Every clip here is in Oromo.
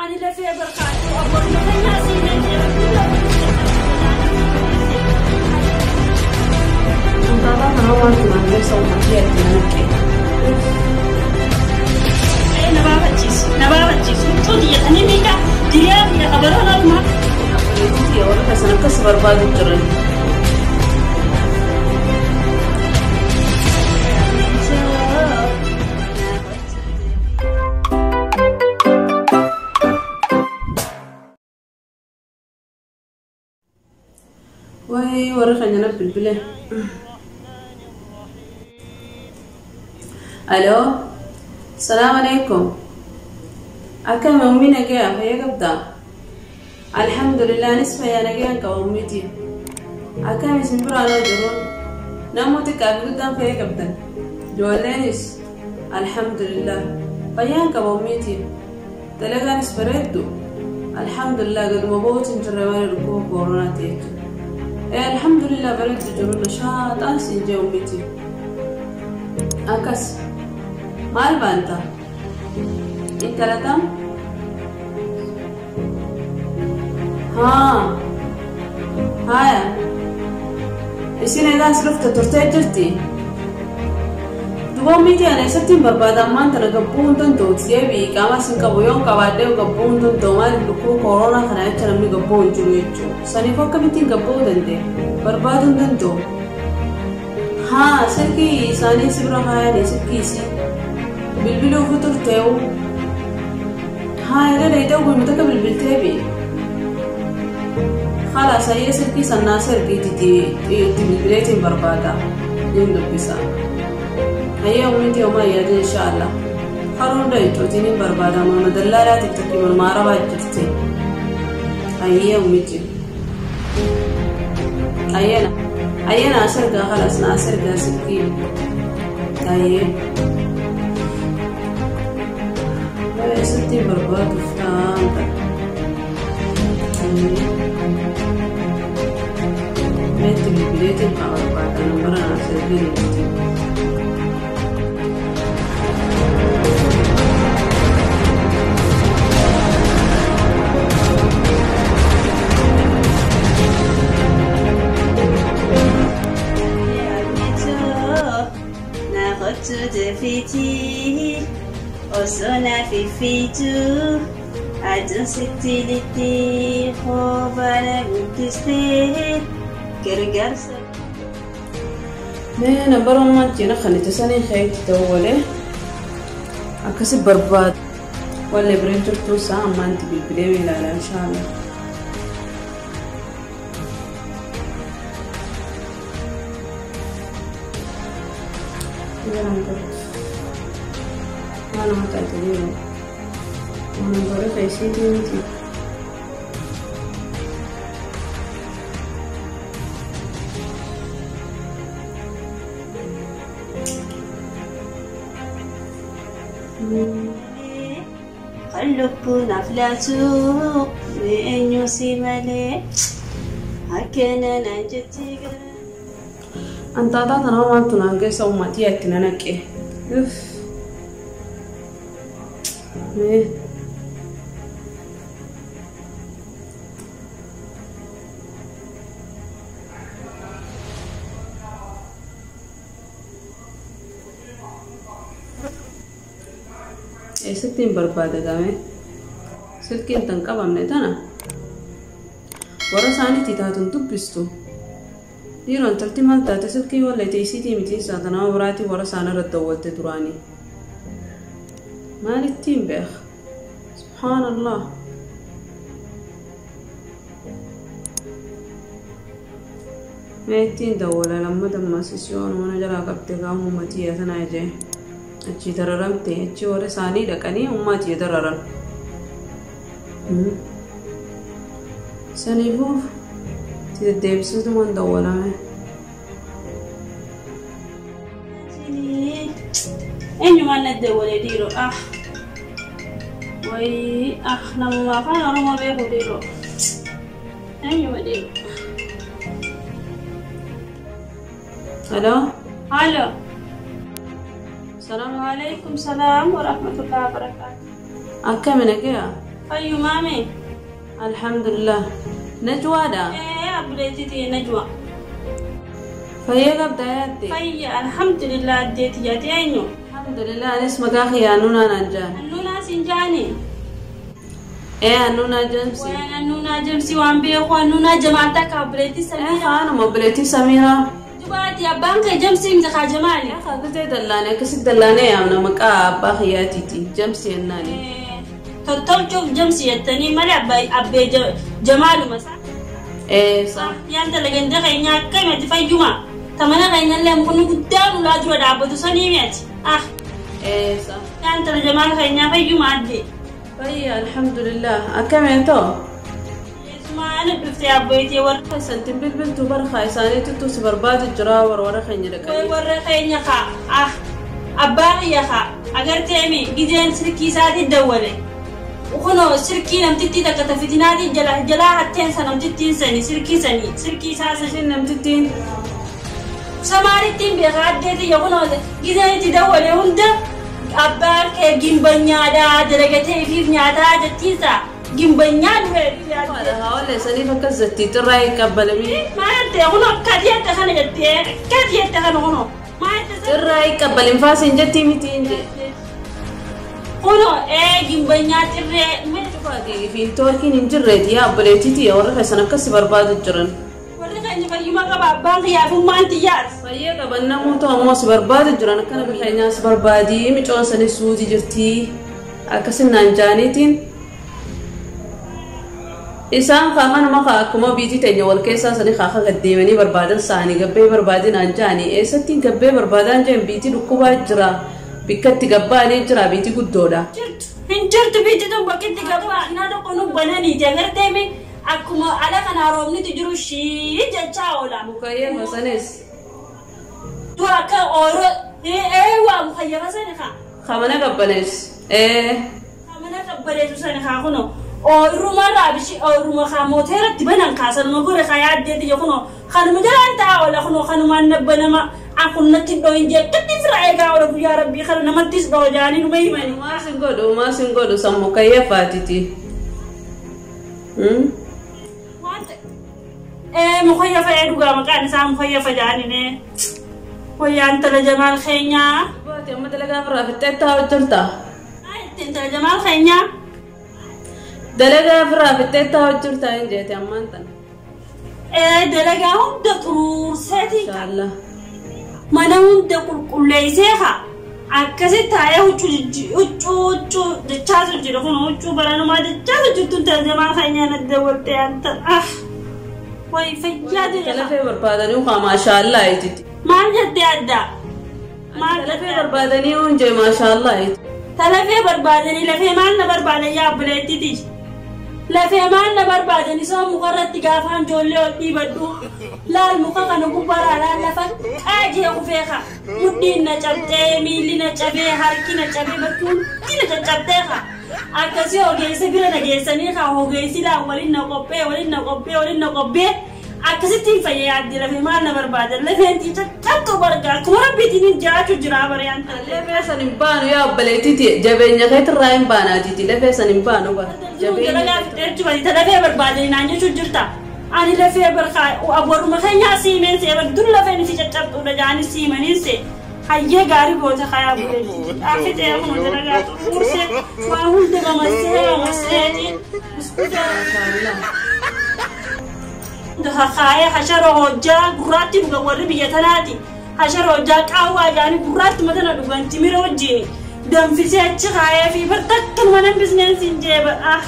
Ani lafee barkaatu abboonni keenyaa siinee jira. Antaataa kana waan turan keessa uummatee itti naqe. Na baafachiisu na baafachiisu huccuu xiyyatanii miidhaa diriyaa biyya kabaroo lalumaa. Obboleettii warra keessan akkas barbaadu jiran. Wayi warra keenya na bilbile. Aloo, salaamu alaikum. Akkam ummii nagaya fayyaa qabdaa? Alhamdulillah anis fayyaa nagayaan qaba ummiiti. Akkam isin biraan hoo jiruun? Namooti xiqqaa fi guddaan fayyaa qabdan? Ijoolleenis? Alhamdulillah fayyaan qaba ummiiti. Dalagaanis bareeddu? Alhamdulillah gaduma ba'uutu hin jirre malee dhukkuba kooronaati jechuudha. Ee alhamdulillah bareeddu jiruun nashaaxaan siin jee ummiiti. Akkas maal baanta? Intala tam? Haa. Haaya. Isin egaa as dhufte turtee jirti? Duba ummiitii ana eessatti hin barbaada ammaan tana gabbuu hin danda'u deebi'i qaamas hin qabu yoon qabaadhee gabbuu hin danda'u maaliif dhukkuba kooroonaa kana jecha namni gabbuu hin jiru jechuudha. Saniif akkamittiin gabbuu danda'e? Barbaaduu hin danda'u. Haa silkii isaanii si bira kaayanii silkii isii bilbiluufu turteewu. Haa erga dheeyxee guyyuma takka bilbiltee bi. Khalaas hayyee silkii san naas ergiiti itti bilbileetiin barbaada. Niin dubbisa. Hayyee ummiitii homaa hin yaadin inshaallah. Karoon dheeyxuutiin niin barbaada manuma dallaalaatiif takki manuma arabaa jirti. Hayyee ummiitii. Hayyee hayyee naas ergaa khalaas naas ergaa silkii. Hayyee. Eessatti barbaaduuf ta'an Meetti bilbileetiin haa barbaada nambara naaf ergee nuti. Osoo na fiffiitu aduun sitti lixxi hoobana guddistee gargaarsa. Mee nambara ummaan jiina kan itti sanii keetti dawwalee akkasi barbaada. Wallee bireen jirtuu isaa ammaan itti bilbilee ilaala inshaallah. Jalaan qabdu. Maal nama taate dhiiroo? Waan bara keessiitii miti. Kan lubbuu naaf laatu mee eenyu si malee akkana naan jetti gara. Antaataa tana maaltu naan geessa uummatii itti na naqe. Uff. Mee. Eessatti hin barbaada game? Silkiin tan qabamne tana. Warra isaaniitti taatun dubbistu. Dhiiroo intalti maal taate silkii wallayte isiitii miti isaa tanama biraatii warra isaan irra dawwalte duraanii. Maalittiin beeka? Subhaanallah. Mee ittiin dawwala lammata ammas isii mana jalaa qabde gaa uumma tiyya tanaa jee. Achii dararamte achii warra isaanii dhaqanii ummaa tiyya dararan. Saniifuu itti deddeebisuutumaan dawwalame. Eenyumaan na dawwale dhiiroo ah wayii ah namuma afaan Oromoo beeku dhiiroo eenyuma dhiiroo. Hello. Halo. Salaam Waalaikum salaam wa rahmatullahi wa barakaatuh. Akkami nagaya? Fayyumaame. Alhamdulillah. Najwaadha. Ee abbuleetii Najwa. Fayyaa qabdaa yaatte? Fayya alhamdulillah addeeti yaate eenyu? Alhamdulillah anis maqaa kiyya Annuunaa naan jaan. Annuunaa siin jaani? Ee Annuunaa Jamsi. Waan Annuunaa Jamsi waan beeku Annuunaa Jamaal takka abbuleetii Ee Samiiraa. haanuma obboleettii Samiiraa. Dubaati abbaan kee Jamsii miti kaa Jamaali? Ee haa dallaane akkasitti dallaanee yaamna maqaa abbaa kiyyaatiiti Jamsi jennaani. Tottolchuuf Jamsi jettanii malee abbee Jamaaluma isaa. Ee saa. Yaan dalaganda keenya akkamati fayyuma. Tamana keenyallee mukni guddaan ulaa dura dhaabbatu sanii mi'ati. Ah Ee saa. yaan tala Jamaal keenyaa fayyuma adde. Fayya alhamdulillah akkamiin ta'u? Yesumaan dhuftee abboyitee warra Santiin bilbiltuu barqaa isaaniitu si barbaadu jira warra keenya dhaqanii. Warra keenya kaa ah abbaa kiyya kaa agarteemi gizeen sirkii isaatii dawwale. Kunoo sirkii namtittii takka tafitinaatii jalaa hatteensa namtittiin sani sirkii sani sirkii isaa sani. Isin namtittiin Samaalittiin beekaa addeeti kunoo gizeen itti dawwale hunda abbaan kee gimbanyaadhaa dalagatee ifiif nyaataa jettiinsa gimbanyaa dhufe. Hawaasa saniif akkas jettii xirraa hin qabbalamii. Maal jettee kunoo akka dhiyatte kana jettee akka dhiyatte kana kunoo maal jettee Xirraa hin qabbalin faasiin jettii miti hin jee. Kunoo ee gimbanyaa xirree Fi toorkiin hin jirreeti yaa obboleettiiti warra keessan akkas si barbaadu jiran. Warri keenya fayyuma qaba abbaan kiyyaafummaan xiyyaas. Fayyee qaban namoota ammoo si barbaadu jiran akkana keenyaa si barbaadii micoon sanis suutii jirtii akkasin naan jaaniitiin. Isaan kanuma akkuma biitii teenya wal keessaa sanii kaaka gaddeemanii barbaadan saanii gabbee barbaadinaan jaanii eessattiin gabbee barbaadan jeen biitii dhukkubaa jira bikkatti gabbaanii jira biitii guddoodha. Jirtu hin jirtu biitti tun bakki itti gabbaa na tokko nu bananiiti agarteemi akkuma ala kanaa roobnitu jiru shii jechaa oola. Mukayyeefa sanis Tu akka ooroo ee waa mukayyeefa sani kaa. kamana qabbanees ee Kamana qabbaneesu sani kaa kunoo. Ooyirumarraa bishi ooyiruma kaa mooteeratti banan kaasanuma gore kaa yaaddeeti kunoo kanuma jalaan ta'a oola kunoo kanumaan nabbanama akkun natti dhooyin jee akkatti fira eegaa oola guyyaa rabbii kana namattis dhoo jaanii numa himani. Maasin godhu maasin godhu san mukayyeefaatiti. Ee mukayyeefa ee dhugaa maqaan isaa mukayyeefa jaanine wayyaan tala Jamaal keenyaa. Baati amma dalagaa firraa fixxee taa'u jirta. Ittiin tala Jamaal keenyaa. Dalagaa firraa fixxee taa'u jirta hin jeete ammaan tana. Ee dalagaa hunda xuruurseeti. Inshaallah. Mana hunda qulqulleessee haa akkasitti taa'ee huccuu huccuu jechaatu jira kun huccuu baranumaa jechaatu jirtu tala Jamaal keenyaa na dawwaltee anta ah wayi fayyaa jira. Lafee barbaadanii haa maashaallah ititti. Maal jettee adda? Maal Lafee jettee? barbaadanii hunjee maashaallah ititti. Talafee barbaadanii lafee maal na barbaadan yaa obboleettiti? Lafee maal na barbaadanii soo mukarratti gaafaan ijoollee ol dhiibadhu. Laal muka kana gubbaraa laal lafa qaajee kufee kaa. Mudhiin na cabxee, miilli na cabee, harki na cabee, bakki hundi na caccabxee kaa. Akkasii ogeessa bira na geessanii kaa ogeessi laa waliin na qophee, waliin na qophee, waliin na qophee. Akkasitti hin fayya yaadde lafee maal na barbaadan lafeen caccabxuu barga akkuma rabbiitiin hin jiraachuu jira bariyaan taate. Lafee san hin baanu yaa obboleettiti jabeenya keetirraa hin baanaatiti lafee san hin baanu bara. Dalagaa fixee jibati lafee barbaadanii naan jechuun jirta. Ani lafee barkaa warruma keenyaa siimeen see bar dur lafeen isi caccabxuudha jaanii siimaniin see. Hayyee gaarii goota kayaa bulee. Fixee kun dalagaa xuruursee waa hunda mamassee mamasseeti. Biskuuta kaayee hashara hojjaa gurraatti dhugan warri biyya tanaati. Hashara hojjaa qaawwaa jaanii gurraatti matana dhugan timira wajjini. Danfisee achi kaayee fi bar takkanuma nan bisneensiin jee bar ah.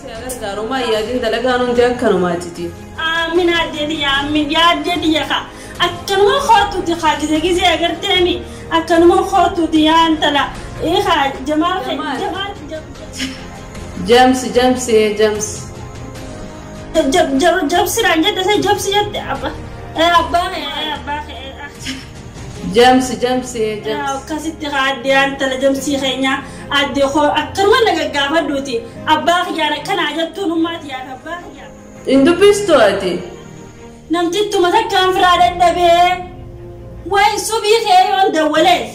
Si gargaarumaa yaadin dalagaan hundi akkanumaatiti. Aamin addee aamin yaaddee yaa akkanuma hortuuti haa gise gise agarteemi akkanuma hortuuti yaa intala ee haa Jamaal Jamaal Jamsi jamsi jamsi. Jabsiraan jette sai jabsi jette abba ee abbaa ee abbaa Jamsi jamsi jamsi. Akkasitti haa addee yaa intala jamsii keenya addee hoo akkanuma na gaggaafadhuuti abbaa kiyyaan akkanaa jettuun ummaati yaa abbaa kiyyaa. Hin dubbistu ati. Namtittuma takkaan firaa dadhabee wayi subii kee yoon dawwalees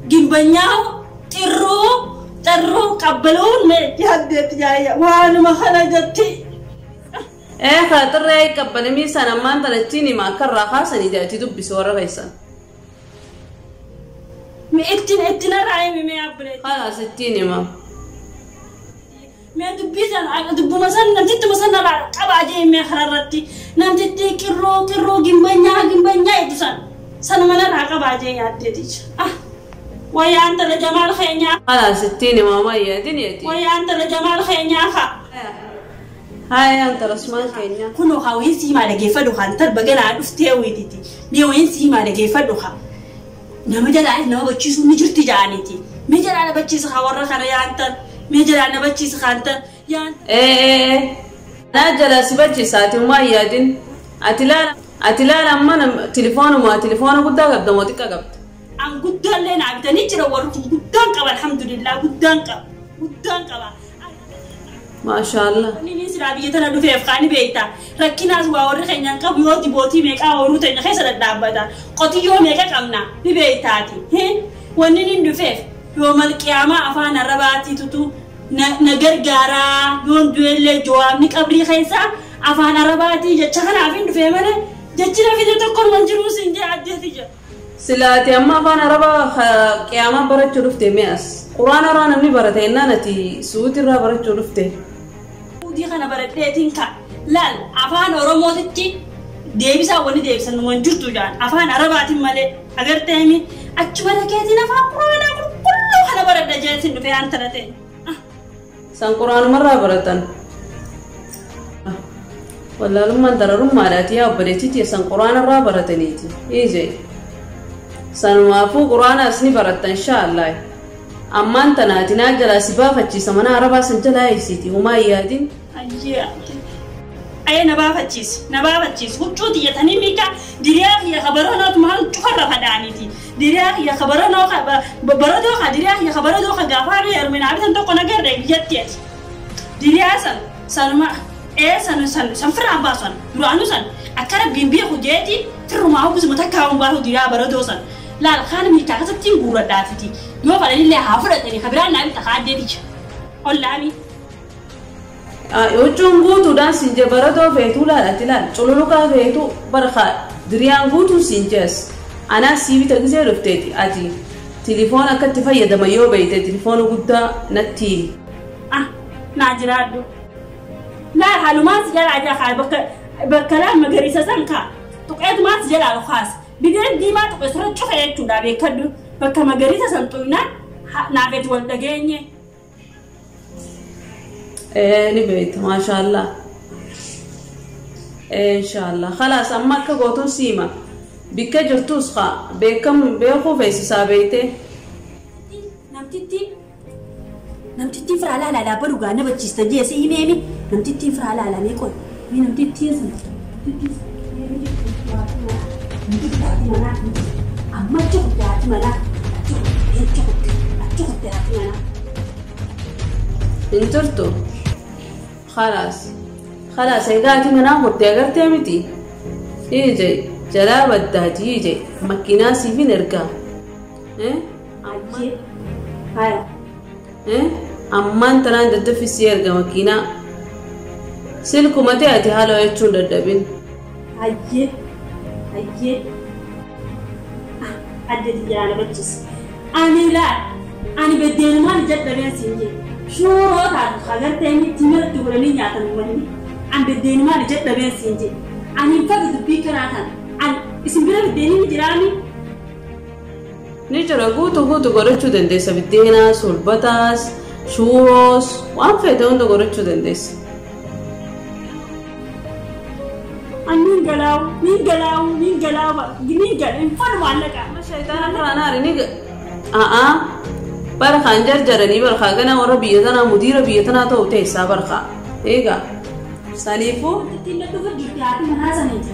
gimbanyaa xirruu Xarruu qabbaluun mee yaaddeetti jaayya waanuma kana jetti. Ee xirree qabbalamii san ammaan tanattiin hima akka irraa kaasanii jaati dubbisi warra keessan. Mee ittiin narraa himi mee abbuleetti. Khalaas ittiin hima. Mee dubbii san dubbuma san namtittuma san narraa qabaa jee mee kanarratti namtitti qirroo qirroo gimbanyaa gimbanyaa jedhu san sanuma narraa qabaa jee yaaddeeti. Ah wayyaa intala jamaal keenyaa. Khalaas ittiin hima mayyaadin yeeti. Wayyaa intala jamaal keenyaa haa. Haya intala Usmaan keenya. Kunoo haa wayin siimaa dhageeffadhu haa intal baganaa dhuftee wayititi. Mee wayin siimaa dhageeffadhu haa. Nama jalaa nama bachiisuu ni jirti jaaniiti. Mee jalaa na bachiisa haa warra kana yaantan. Mee jalaa na bachiisa haa intal. Ee naa jalaa si bachiisa ati homaa hin yaadin. Ati laala amma tilifoonuma tilifoona guddaa qabda moo xiqqaa qabda? An guddaallee naa bitanii jira warri kun guddaan qaba alhamdulillah guddaan qaba guddaan qaba. Maashaallah. Inni silaa biyya tana dhufeef kaani beekta. Rakkinaas waa warri keenyaan qabu yoo dibootii meeqaa ooyiruu teenya keessa dhadhaabbata. Qotiyyoo meeqa qabna ni beektaati. Wanni inni dhufeef yoo malqiyaamaa afaan arabaatiitutu na gargaaraa yoon du'ellee jawaabni qabrii keessaa afaan arabaatii jecha kanaaf hin dhufee malee jechi na fide tokko hin jiruu siin jee addeeti jira. Silaati amma afaan arabaa qiyaamaa barachuu dhufte mi'as. Quraana irraa namni barate innaan ati suuti irraa barachuu dhufte. Suudii kana baradheetiin ka laal afaan oromootitti deebisaa wanni deebisan waan jirtu jaan afaan arabaatiin malee agarteemi achuma dhageetiin afaan quraanaa qulqulluu kana baradha jeetiin dhufee aan tana ta'e. San quraanumarraa baratan. Wallaalummaan dararummaadhaati yaa obboleettiiti san quraanarraa barataniiti. Ije. Sanumaafuu quraanaas ni baratta inshaallah. Ammaan tanaati naa jalaa si baafachiisa mana arabaa san jalaa eegsiiti homaa hin yaadin. Ayyee. Ayyee na baafachiisi na baafachiisi huccuu xiyyatanii miika diriyaa kiyya kabaranootu maal cufarra fadhaaniiti. Diriyaa kiyya kabaranoo baradoo ka diriyaa kiyya kabaradoo ka gaafaa heerumina bitan tokko na garree biyyatti ati. Diriyaa san sanuma ee san san san firraan baasan duraanuu san akka rabbiin beeku jeeti firrumaa hubisuma takka haun baasu diriyaa baradoo san. Laal kaan miikaa keessatti guurradhaafiti yoo fadhanillee haa fudhatanii kabiraan naa bita kaaddeeti ollaami. Huccuun guutuudhaan siin jee baradoo feetuu laal ati laal cululuqaa feetuu barqaa diriyaan guutuu siin jees anaa sii bita gisee dhufteeti ati tilifoon akkatti fayyadama yoo beeyte tilifoona guddaa natti himi. Ah naa jiraadhu. Laal halumaan si jalaa jaa kaa bakka laal magariisa san kaa tuqeetumaan si jalaa kaasa. Bideen diimaa tuqe sirra cufe jechuudha beekadhu bakka magariisa san xuynaan naafeeti wal dhageenye. Ee ni beekta maashaallah. Ee inshaallah khalaas amma akka gootuun siima bikka jirtus haa beekam beekuu feesisaa beeyte. Namtittiin firaa laalaa dhaabbatu dhugaa na bachiista jeesee himeemi namtittiin firaa laalaa mee qoy mee namtittiin sun amma achi kutte haati manaa achi kutte achi kutte haati manaa. Hin turtu khalaas khalaas egaa haati manaa kutte agartee miti ije jalaa baddaati ije makiinaa siif hin ergaa. Ayyee haya. Ammaan tanaan daddaffisii erga makiinaa silkuma ta'e ati haala jechuun dadhabin. Ayyee ayyee addeeti jalaa na bachiisa. Ani laal ani beddeenumaan ijadhabeen siin jee shuuroo taatu agartee miti miratti godhanii nyaatan uummanni an beddeenumaan ijadhabeen siin jee ani hin fedhu dubbii kanaa kana an isin bira biddeenii ni jiraami. Ni jira guutuu guutuu godhachuu dandeessa biddeenaas hulbataas shuuroos waan feete hunda godhachuu dandeessa. An nin galaawu nin galaawu nin galaawu nin gala hin fedhu maallaqa. Shayitaana karaan haari ni a'aa barkaan jarjaranii barkaa gana warra biyya tanaa mudiira biyya tanaa ta'u teessaa barkaa eegaa saniifuu. Ittiin na dhufa jirti haati manaa saniiti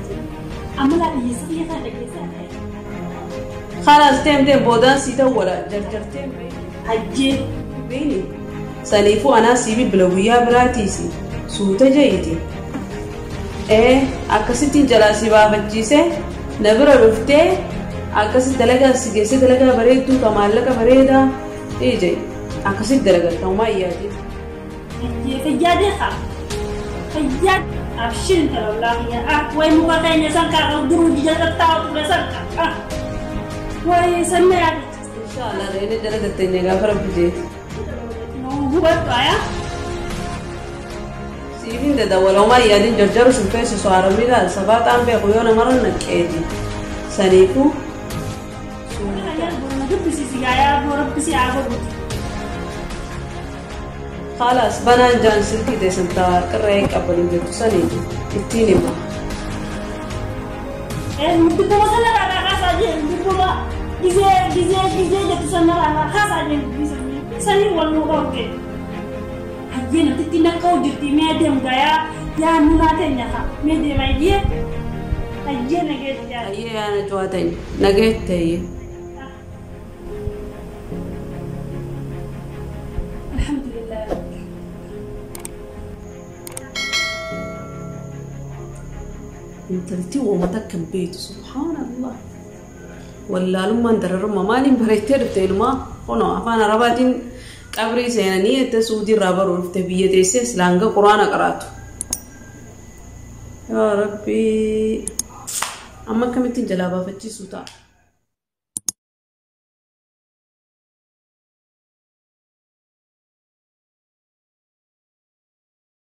amma laa dhiyyeessa biyya kana dhageessaa. Khalaas deem deem boodaan sii ta'u wala jarjartee Ayyee. beeni saniifuu anaa sii bilbila guyyaa biraatiisi suuta je'iti. Ee akkasittiin jalaa si baafachiise na bira dhuftee akkasi dalagaa si geesse dalagaa bareedduu ka maallaqa bareedaa ije. Akkasitti dalagalta homaa iyyaatiin. Fayyaa deeqa. Fayyaa abshir intala ollaa kiyya. Ah way muka keenya san kaa duruu jija tattaa'u ture san kaa. Ah way san na yaadachiiste. Inshaallah reene dalagatteenye gaafa rabbi jeeti. Hubattu ayaa. Siifin dadawwala homaa iyyaatiin jarjaru sin feesisu haramni laal sabaaxaan beeku yoo namarra naqqeeti. Saniifuu خلاص banaan jaan silkii teessan taa qirree qabbalin jettu sanii ittiin hima. Dubbuma sana irraa kaasaa jiru dubbuma gizee gizee gizee jettu sana irraa kaasaa jiru sanii wal nu dhorke. Hayyee namtitti naqqa'u jirti mee deemga yaa yaa nunaa teenya haa mee deema hayyee hayyee nageetti yaa. Hayyee yaa na cuwaa teenya nageetti hayyee. Alhamdulillah. Intalti uummata akka hin beektu subhaanallah. Wallaalummaan dararummaa maaliin bareettee dhufte ilumaa kunoo afaan arabaatiin qabrii seenanii itti suudii irraa baruu dhufte biyya teessee islaanga quraana qaraatu. Yaa Rabbii amma akkamittiin jalaa baafachiisu ta'a.